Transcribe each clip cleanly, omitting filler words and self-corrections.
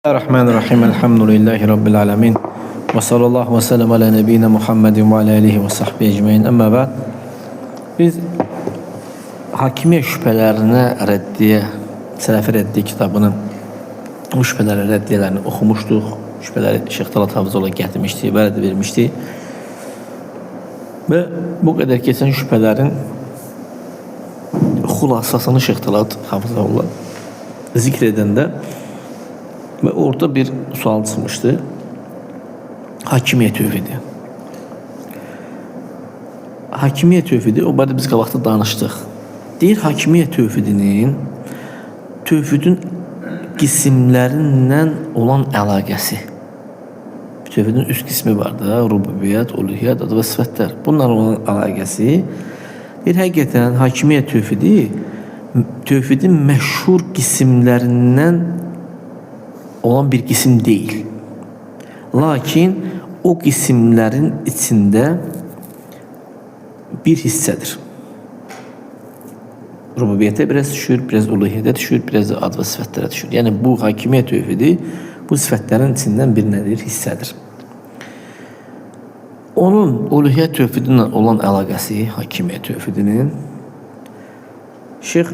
Bismillahirrahmanirrahim. Elhamdülillahi Rabbil alemin. Və sallallahu və səlləm alə nəbiyyina Muhammedin və alə alihi və sahbihi ecmain. Əmmə bəd. Biz hakimiyyət şübhələrinə rəddiyə, Sələfi Rəddiyə kitabının o şübhələrə rəddiyələrini oxumuşduq. Şübhələri Şeyx Talat Hafızoğlu gətirmişdi, vərəd vermişdi. Və bu qədər keçən şübhələrin xülasasını Şeyx Talat Hafızoğlu zikr edəndə və orada bir sual çıxmışdı. Hakimiyyət tövhidi. Hakimiyyət tövhidi, o barədə biz qabaqda danışdıq. Deyir, hakimiyyət tövhidinin tövhidin qismlərindən olan əlaqəsi. Tövhidin üst qismi var da, rububiyyət, uluhiyyət, adı və sifətlər. Bunlarla olan əlaqəsi deyir, həqiqətən hakimiyyət tövhidi tövhidin məşhur qismlərindən olan bir qisim deyil. Lakin o qisimlərin içində bir hissədir. Rububiyyətə biraz düşür, biraz uluhiyyətə düşür, biraz da ad və sifətlərə düşür. Yəni bu hakimiyyət tövhidi bu sifətlərin içindən bir nədir? Hissədir. Onun uluhiyyət tövhidi ilə olan əlaqəsi hakimiyyət tövhidinin Şeyx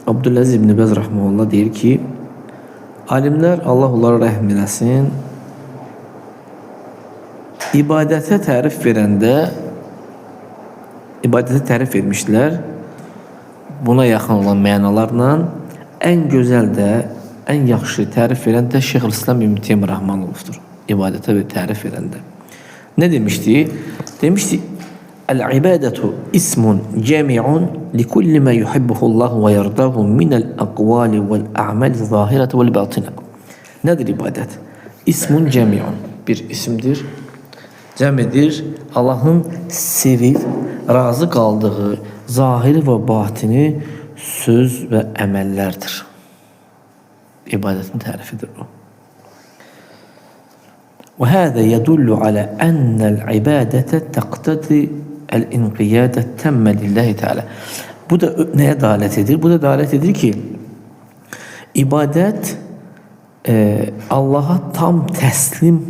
Abdüləziz İbn Bəz rəhməhullah deyir ki, alimlər Allah onlara rəhm eləsin, ibadətə tərif verəndə ibadətə tərif vermişdilər. Buna yaxın olan mənalarla ən gözəl də, ən yaxşı tərif verən də Şeyxülislam İbn Teymiyyə Rəhmanovdur. İbadətə bir tərif verəndə. Nə demişdi? Demişdi: El-ibadətu ismun cami'un likulli ma yuhibbuhu Allah və yardahu minəl aqvali vel a'mali zahirati vel batinə. Nədir ibadət? İsmun cami'un bir isimdir. Cəm edir Allahın sevib razı qaldığı zahiri və batini söz və əməllərdir. İbadətin tərifidir bu. وهذا يدل على أن العبادة تقتضي el-inqiyade temme lillahi teala. Bu da neye dalet edir? Bu da dalet edir ki ibadət Allaha tam təslim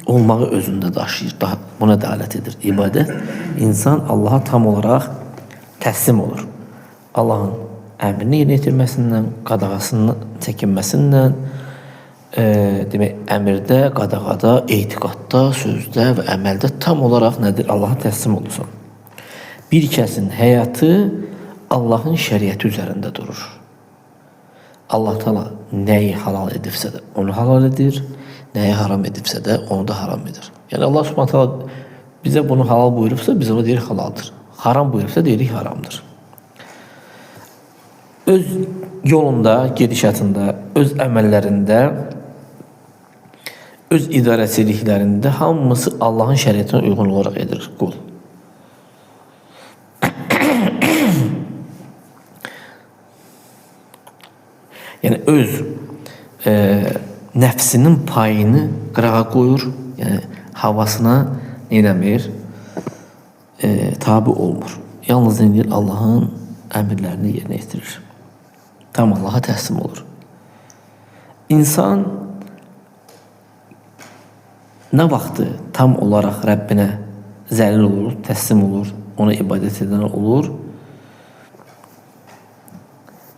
olmağı özündə daşıyır. Daha buna dəlalət edir. İbadət insan Allaha tam olaraq təslim olur. Allahın əmrini yerinə yetirməsindən, qadağasından çəkinməsindən, demək əmirdə, qadağada, etiqadda, sözdə və əməldə tam olaraq nədir? Allaha təslim olursan. Bir kəsin həyatı Allahın şəriəti üzərində durur. Allah Teala nəyi halal edibsə də onu halal edir, nəyi haram edibsə də onu da haram edir. Yəni Allah Subhanahu taala bizə bunu halal buyurubsa biz onu deyirik halaldır. Haram buyurubsa deyirik haramdır. Öz yolunda, gedişatında, öz əməllərində, öz idarəçiliklərində hamısı Allahın şəriətinə uyğun olaraq edir qul. Yəni öz nəfsinin payını qırağa qoyur, yəni havasına nə eləmir? Tabi olmur. Yalnız nə edir? Allahın əmrlərini yerinə yetirir. Tam Allaha təslim olur. İnsan nə vaxtı tam olaraq Rəbbinə zəlil olur, təslim olur, ona ibadət edən olur.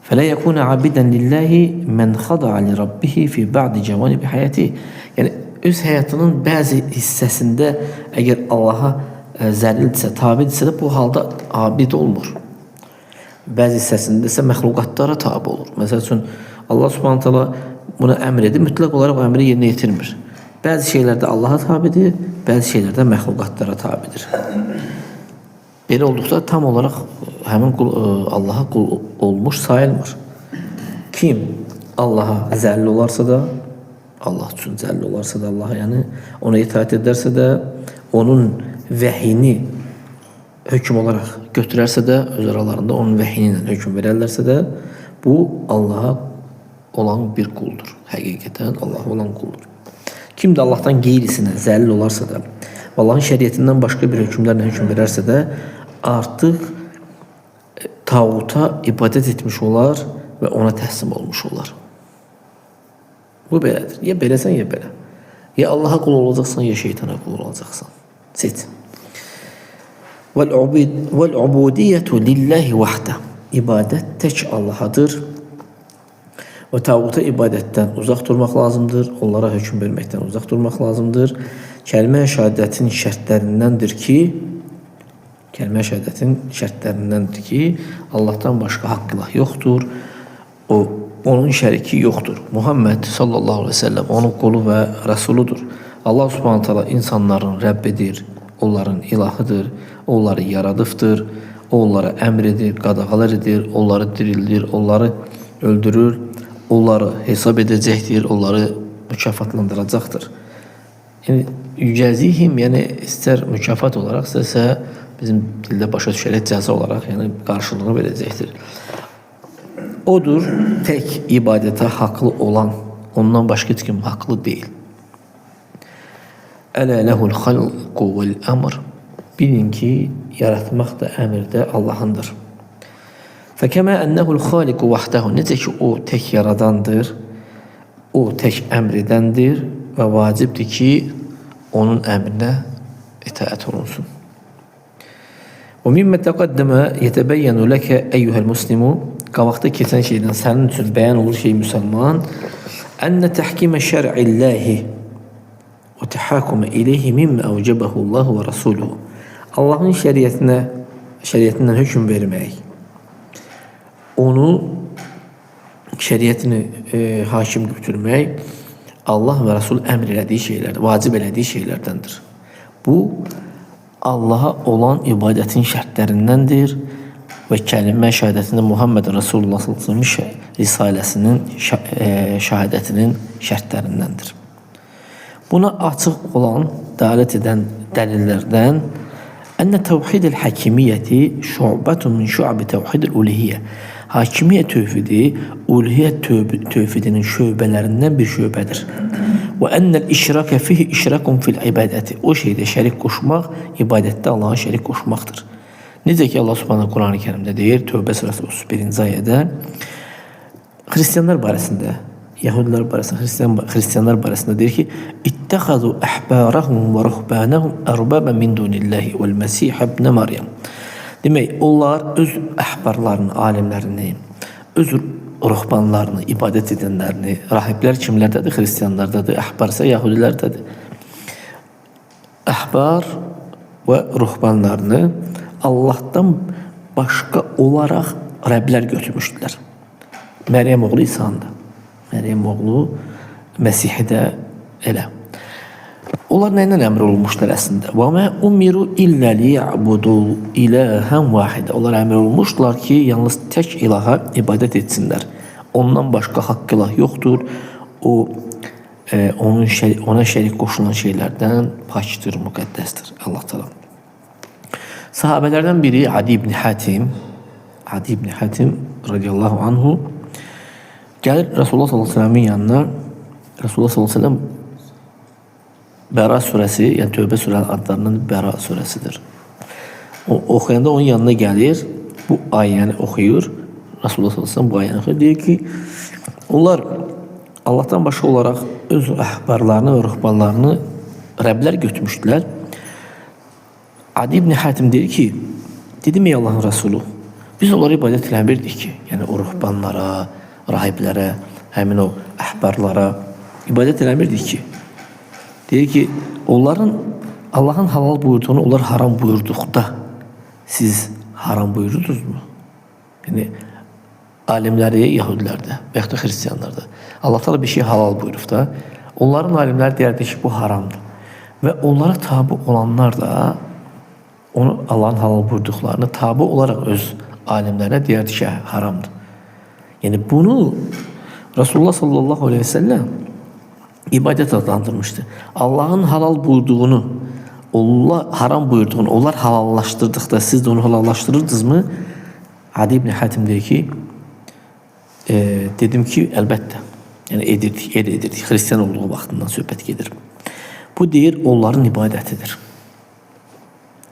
فَلَا يَكُونَ عَبِدًا لِلّٰهِ مَنْ خَضَعَ لِرَبِّهِ فِي بَعْدِ جَوَانِبِ حَيَاتِهِ. Yəni öz həyatının bəzi hissəsində əgər Allaha zəlildirsə, tabidirsə də bu halda abid olmur. Bəzi hissəsində isə məxluqatlara tabi olur. Məsəl üçün Allah Subhanahu taala buna əmr edir, mütləq olaraq o əmri yerinə yetirmir. Bəzi şeylərdə Allaha tabidir, bəzi şeylərdə məxluqatlara tabidir. Belə olduqda tam olaraq həmin qul Allaha qul olmuş sayılmır. Kim Allaha zəlil olarsa da, Allah üçün zəlil olarsa da Allaha, yəni ona itaat edərsə də, onun vəhini hökm olaraq götürərsə də, öz aralarında onun vəhini ilə hökm verərlərsə də, bu Allaha olan bir quldur. Həqiqətən Allaha olan quldur. Kim də Allahdan qeyrisinə zəlil olarsa da, Allahın şəriətindən başqa bir hökmlərlə hökm verərsə də, artıq tağuta ibadət etmiş olar və ona təslim olmuş olar. Bu belədir. Ya beləsən, ya belə. Ya Allaha qul olacaqsan, ya şeytana qul olacaqsan. Seç. Vel-ubudiyyətu lillahi vahdə. İbadət tək Allahadır. Və tağuta ibadətdən uzaq durmaq lazımdır. Onlara hökm verməkdən uzaq durmaq lazımdır. Kəlmə-i şəhadətin şərtlərindəndir ki, Allahdan başqa haqq ilah yoxdur. O, onun şəriki yoxdur. Muhammed sallallahu aleyhi ve sellem onun qulu və rəsuludur. Allah subhanahu taala insanların Rəbbidir, onların ilahıdır, onları yaradıbdır, onlara əmr edir, qadağalar edir, onları dirildir, onları öldürür, onları hesab edəcəkdir, onları mükafatlandıracaqdır. Yəni, yücəzihim, yəni istər mükafat olaraq, istərsə bizim dildə başa düşərək cəza olaraq, yəni qarşılığını verəcəkdir. Odur tək ibadətə haqlı olan, ondan başqa heç kim haqlı deyil. Ələ ləhul xalqu vəl-əmr. Bilin ki, yaratmaq da əmr də Allahındır. Fəkəmə ennəhul xaliqu vahdehu. Necə ki, o tək yaradandır, o tək əmr edəndir və vacibdir ki, onun əmrinə itaət olunsun. Və mimmə təqəddəmə yetəbəyyənu ləkə əyyuhəl muslimu. Qabaqda keçən şeydən sənin üçün bəyan olur ki, müsəlman, ennə təhkimə şər'illəhi və təhəkumə ileyhi mimmə əvcəbəhu Allahu və rasuluhu. Allahın şəriətindən hökm vermək, onu şəriətini hakim götürmək Allah və Rasul əmr elədiyi şeylərdir, vacib elədiyi şeylərdəndir. Bu, Allaha olan ibadətin şərtlərindəndir və kəlmə şəhadətində Muhammed Rasulullah sallallahu əleyhi və səlləm risaləsinin şəhadətinin şərtlərindəndir. Buna açıq olan, dəlalət edən dəlillərdən enne tevhidil hakimiyyəti şu'betun min şu'bi tevhidil uluhiyyə. Hakimiyyət tövhidi uluhiyyət tövhidinin şöbələrindən bir şöbədir. Və ennel işrakə fihi işrakun fil ibadəti. O şeydə şərik qoşmaq, ibadətdə Allaha şərik qoşmaqdır. Necə ki Allah Subhanahu Quran-ı Kərimdə deyir, Tövbə surəsi 31-ci ayədə xristianlar barəsində, Yahudilər barəsində, xristianlar barəsində deyir ki, İttəxəzu əhbərəhum və ruhbənəhum ərbabən min dunillahi vəl-Məsih ibn Maryam. Demək, onlar öz əhbarlarını, alimlərini, öz ruhbanlarını, ibadət edənlərini, rahiblər kimlərdədir? Xristianlardadır, əhbar isə yahudilərdədir. Əhbar və ruhbanlarını Allahdan başqa olaraq rəblər götürmüşdülər. Məryəm oğlu İsa'nda. Məryəm oğlu Məsihi də elə. Onlar nə ilə əmr olunmuşlar əslində? Və mə umiru illə liya'budu ilahən vahidə. Onlar əmr olunmuşdular ki, yalnız tək ilaha ibadət etsinlər. Ondan başqa haqq ilah yoxdur. O ona şərik qoşulan şeylərdən pakdır, müqəddəsdir Allah Teala. Sahabələrdən biri Adi ibn Hatim, Adi ibn Hatim radiyallahu anhu gəlir Resulullah sallallahu əleyhi və səlləmin yanına. Resulullah sallallahu əleyhi və səlləm Bəra surəsi, yəni Tövbə surənin adlarından Bəra surəsidir. O oxuyanda onun yanına gəlir, bu ayəni oxuyur. Resulullah sallallahu əleyhi və səlləm bu ayəni oxuyur. Deyir ki, onlar Allahdan başqa olaraq öz əhbarlarını və ruhbanlarını rəblər götürmüşdülər. Adi ibn Hatim deyir ki, dedim ey Allahın Resulü, biz onlara ibadət eləmirdik ki, yəni o ruhbanlara, rahiblərə, həmin o əhbarlara ibadət eləmirdik ki. Deyir ki, onların Allahın halal buyurduğunu onlar haram buyurduqda siz haram buyururdunuzmu? Yəni alimləri Yahudilərdə və yaxud da xristianlarda Allah Teala bir şey halal buyurub da, onların alimləri deyərdi ki, bu haramdır. Və onlara tabi olanlar da onu Allahın halal buyurduqlarını tabi olaraq öz alimlərinə deyərdi ki, haramdır. Yəni bunu Resulullah sallallahu aleyhi ve sellem ibadət adlandırmışdı. Allahın halal buyurduğunu, Allah haram buyurduğunu onlar halallaşdırdıqda siz də onu halallaşdırırdınızmı? Adi ibn Hatim deyir ki, dedim ki, əlbəttə. Yəni edirdik, elə edirdik. Xristian olduğu vaxtından söhbət gedir. Bu deyir, onların ibadətidir.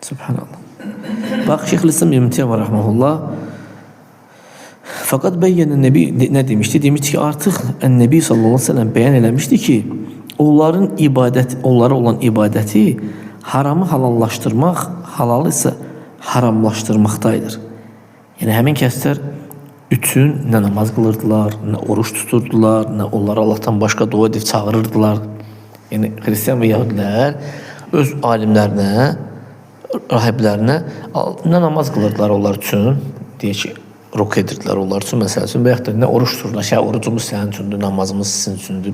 Subhanallah. Bax, Şeyxülislam İbn Teymiyyə rahmehullah Fakat bəyyənə Nəbi nə demişdi? Demişdi ki, artıq Ən-Nəbi sallallahu əleyhi və səlləm bəyan eləmişdi ki, onların ibadət, onlara olan ibadəti haramı halallaşdırmaq, halalı isə haramlaşdırmaqdaydır. Yəni həmin kəslər üçün nə namaz qılırdılar, nə oruç tuturdular, nə onlara Allahdan başqa dua edib çağırırdılar. Yəni xristian və yəhudilər öz alimlərinə, rahiblərinə nə namaz qılırdılar onlar üçün, deyək ki, ruku edirdilər onlar üçün, məsəl üçün, və yaxud da nə oruç tuturdular, şey, orucumuz sənin üçündür, namazımız sizin üçündür.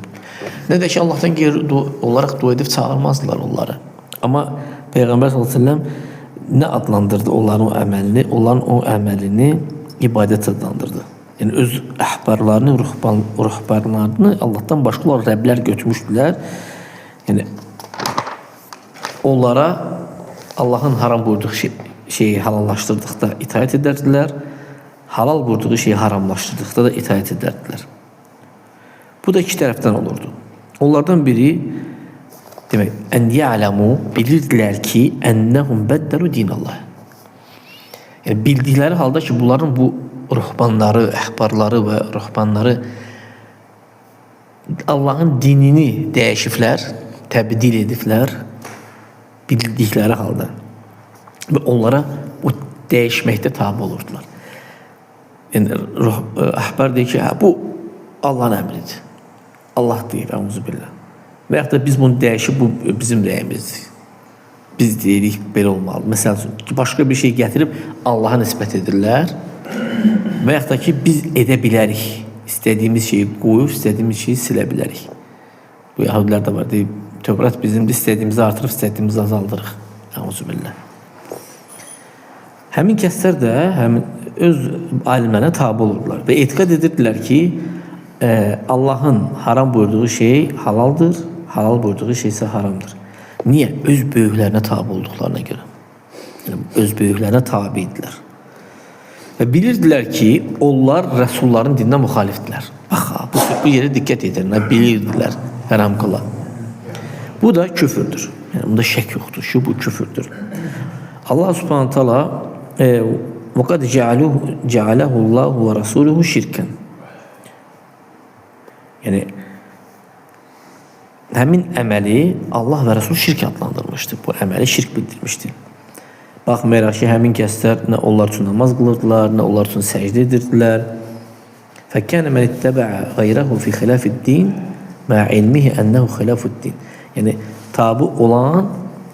Nə də ki, Allahdan qeyri olaraq dua edib çağırmazdılar onları. Amma Peyğəmbər sallallahu əleyhi və səlləm nə adlandırdı onların o əməlini? Onların o əməlini ibadət adlandırdı. Yəni öz əhbarlarını, ruhbanlarını Allahdan başqa olaraq rəblər götürmüşdülər. Yəni onlara Allahın haram buyurduğu şeyi halallaşdırdıqda itaət edərdilər. Halal buyurduğu şeyi haramlaşdırdıqda da itaət edərdilər. Bu da iki tərəfdən olurdu. Onlardan biri demək, ən ya'ləmu, bilirdilər ki, ennəhum bəddəlu dinallah. Yəni bildikləri halda ki, bunların bu ruhbanları, əhbarları və ruhbanları Allahın dinini dəyişiblər, təbdil ediblər bildikləri halda və onlara bu dəyişməkdə tabi olurdular. Yəni əhbar deyir ki, hə, bu Allahın əmridir. Allah deyir, əuzubillah. Və yaxud da biz bunu dəyişib, bu bizim rəyimizdir. Biz deyirik, belə olmalı. Məsəl üçün, başqa bir şey gətirib Allaha nisbət edirlər və yaxud da ki, biz edə bilərik. İstədiyimiz şeyi qoyub, istədiyimiz şeyi silə bilərik. Bu yəhudilər də var, deyib, Tövrat bizimdir, istədiyimizi artırıb, istədiyimizi azaldırıq. Əuzubillah. Həmin kəslər də həmin öz alimlərinə tabi olurdular və etiqad edirdilər ki, Allahın haram buyurduğu şey halaldır, halal buyurduğu şey isə haramdır. Niyə? Öz böyüklərinə tabi olduqlarına görə. Yəni, öz böyüklərinə tabi idilər. Və bilirdilər ki, onlar rəsulların dininə müxalifdilər. Bax, ha, bu yerə diqqət edin, bilirdilər haram qıla. Bu da küfürdür. Yəni, bunda şək yoxdur ki, bu küfürdür. Allah subhanahu taala وَقَدْ جَعَلَهُ اللّٰهُ وَرَسُولُهُ şirkən. Yəni, həmin əməli Allah və Rəsul şirk adlandırmışdı. Bu əməli şirk bildirmişdi. Baxmayaraq ki, həmin kəslər nə onlar üçün namaz qılırdılar, nə onlar üçün səcdə edirdilər. فَكَانَ مَنِ اتَّبَعَ غَيْرَهُ فِي خِلَافِ الدِّينِ مَعَ عِلْمِهِ أَنَّهُ خِلَافُ الدِّينِ. Yəni, tabi olan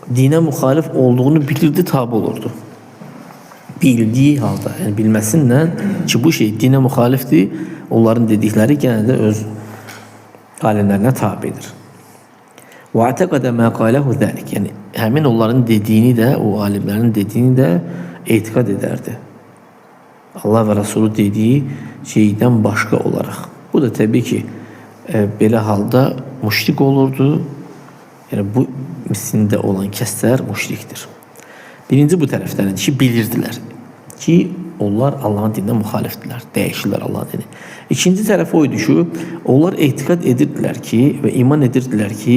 dinə müxalif olduğunu bilirdi, tabi olurdu. Bildiyi halda, yəni bilməsinlə ki, bu şey dinə müxalifdir, onların dedikləri yenə də öz alimlərinə tabidir. وَاَعْتَقَدَ مَا قَالَهُ ذَلِكَ. Yəni, həmin onların dediyini də, o alimlərin dediyini də etiqad edərdi. Allah və Rəsulu dediyi şeydən başqa olaraq. Bu da təbii ki, belə halda müşrik olurdu. Yəni, bu mislində olan kəslər müşrikdir. Birinci bu tərəfdən ki, bilirdilər ki, onlar Allahın dininə müxalifdirlər, dəyişirlər Allahın dinini. İkinci tərəf o idi ki, onlar etiqad edirdilər ki və iman edirdilər ki,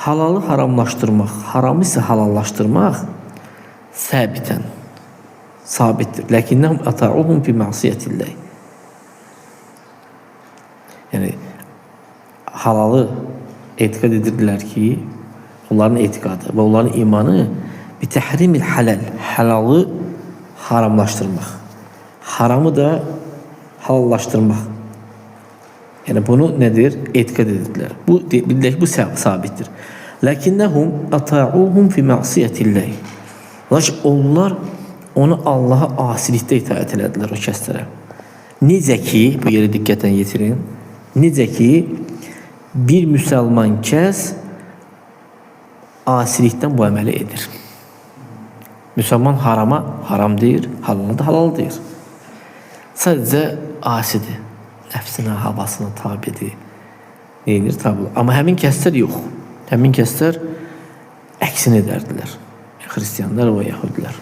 halalı haramlaşdırmaq, haramı isə halallaşdırmaq səbitən, sabitdir. Lakinnəhum ata'uhum fi məsiyyətillah. Yəni, halalı etiqad edirdilər ki, onların etiqadı və onların imanı bi təhrimil halal, halalı haramlaşdırmaq, haramı da halallaşdırmaq. Yəni bunu nədir? Etiqad edirdilər. Bu bildilər ki, bu sabitdir. Lakinnəhum ata'uhum fi məsiyyətillah. Lakin onlar onu Allaha asilikdə itaət elədilər o kəslərə. Necə ki, bu yerə diqqətlə yetirin. Necə ki, bir müsəlman kəs asilikdən bu əməli edir. Müsəlman harama haram deyir, halala da halal deyir. Sadəcə asidir. Nəfsinə, havasına tabidir. Neyinir? Tabi. Amma həmin kəslər yox. Həmin kəslər əksinə edərdilər. Xristianlar və yəhudilər.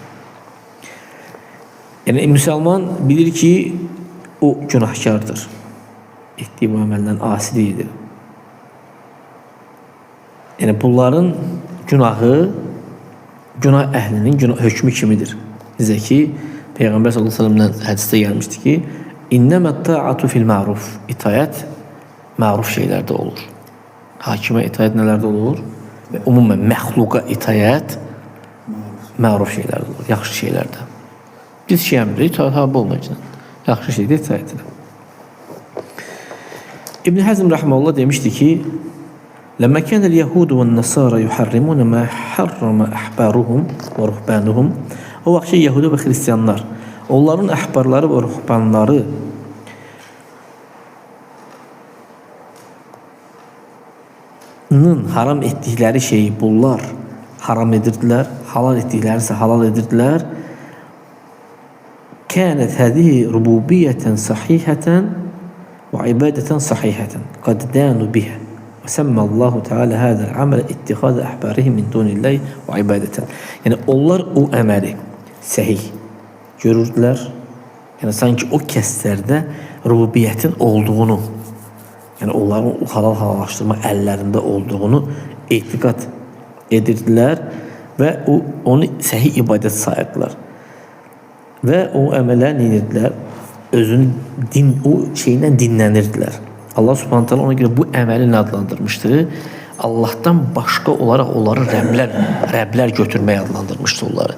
Yəni, müsəlman bilir ki, o günahkardır. Etdiyi bu əməldən asilik edir. Yəni, bunların günahı günah əhlinin günah hökmü kimidir. Necə ki, Peyğəmbər sallallahu əleyhi və səlləmdən hədisdə gəlmişdi ki, İnnemət ta'atu fil ma'ruf. İtayət məruf şeylərdə olur. Hakimə itayət nələrdə olur? Və ümumən məxluqa itayət məruf şeylərdə olur, yaxşı şeylərdə. Biz şey əmri, itaət tabi olmayacaq. Yaxşı şeydə itaət edir. İbn Həzm rahimehullah demişdi ki: "Ləmmə kânel yəhud və nəsara yuharrimun ma harrama ahbaruhum və ruhbanuhum." O vaxt ki Yəhudi və Xristianlar, onların əhbarları və ruhbanları haram etdikləri şeyi bunlar haram edirdilər, halal etdikləri isə halal edirdilər. Kânət hadihi rububiyyətən sahihətən və ibadətən sahihətən qad danu biha və səmməllahu Teala hada'l amel ittihad ahbarihim min dunillahi və ibadətən. Yəni onlar o əməli səhih görürdülər. Yəni sanki o kəslərdə rububiyyətin olduğunu, yəni onların o halal halallaşdırma əllərində olduğunu etiqad edirdilər və onu səhih ibadət sayırdılar. Və o əmələ nə edirdilər? Özünü din, o şeylə dinlənirdilər. Allah Subhanahu taala ona görə bu əməli nə adlandırmışdı? Allahdan başqa olaraq onları rəblər götürmək adlandırmışdı onları.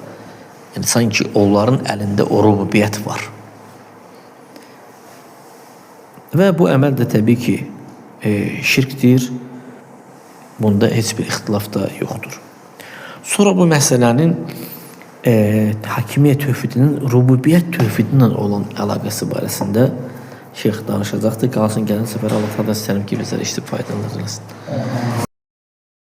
Yəni sanki onların əlində o rububiyyət var. Və bu əməl də təbii ki şirkdir. Bunda heç bir ixtilaf da yoxdur. Sonra bu məsələnin hakimiyyət tövhidinin rububiyyət tövhidi ilə olan əlaqəsi barəsində şeyx danışacaqdır. Qalsın gələn səfər Allah təala istərəm ki, bizlərə işləyib faydalandırsın.